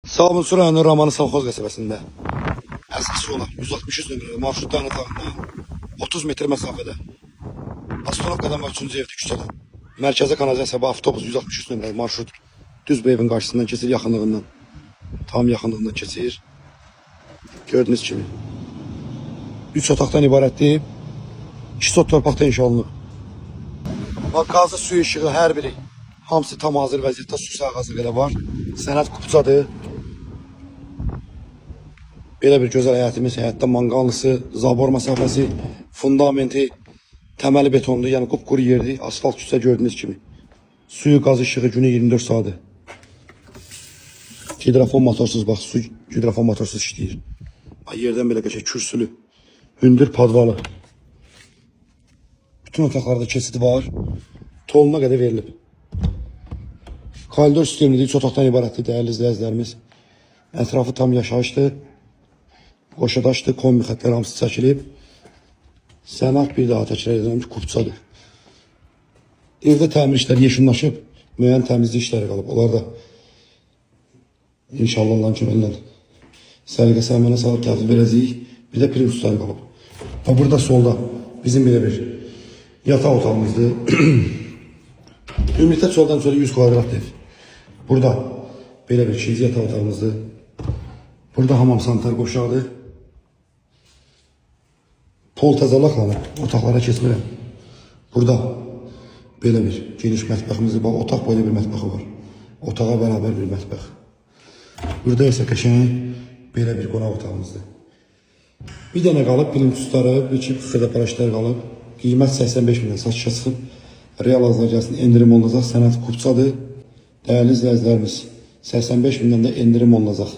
Sabunçu rayonu Romanı Savxoz qəsəbəsində. Əsas yola 163 nömrəli marşrut dayanacağından 30 metr məsafədə. Astanovkadan və 3-cü evdir küçədə. Mərkəzi kanalizasiya bu avtobus 163 nömrəli marşrut düz bu evin qarşısından keçir, yaxınlığından. Tam yaxınlığından keçir. Gördüyünüz kimi. 3 otaqdan ibarətdir. 2 sot torpaqda inşa olunub. Bax, qazı, suyu, işığı hər biri. Hamısı tam hazır vəziyyətdə, su sahəsi belə var. Sənəd kupçadır. Belə bir gözəl həyətimiz, həyətdə manqallısı, zabor məsafəsi, fundamenti, təməli betondur, yəni qupquru yerdir, asfalt küçə gördüyünüz kimi. Suyu, qazı, işığı günü 24 saatdır. Hidrofon motorsuz, bax, su hidrofon motorsuz işləyir. Bax, yerdən belə qəşəng kürsülü, hündür padvalı. Bütün otaqlarda keçidi var. Toluna qədər verilib. Koridor sistemlidir, üç otaqdan ibarətdir dəyərli izləyicilərimiz. Ətrafı tam yaşayışdır. Qoşadaşdır, kombi xətləri hamısı çəkilib. Sənəd bir daha təkrar edirəm ki, kupçadır. Evdə təmir işləri yekunlaşıb, müəyyən təmizlik işləri qalıb. Onlar da inşallah Allahın köməyi ilə səliqə səhmənə salıb təhvil verəcəyik. Bir də primuslar qalıb. Və burada solda bizim belə bir yataq otağımızdır. Ümumiyyətlə çöldən çölə 100 kvadrat ev. Burada belə bir ikinci yataq otağımızdır. Burada hamam sanitar qoşaqdır. Pol təzə laklanıb, otaqlara keçmirəm. Burada belə bir geniş mətbəximiz var. Otaq boyda bir mətbəxi var. Otağa bərabər bir mətbəx. Burada isə qəşəng belə bir qonaq otağımızdır. Bir dənə qalıb plintusları, bir iki xırda paraşütlər qalıb. Qiymət 85 milyon satışa çıxıb. Real alıcılar gəlsin, endirim olunacaq. Sənəd kupçadır. Dəyərli izləyicilərimiz, 85 mindən də endirim olunacaq.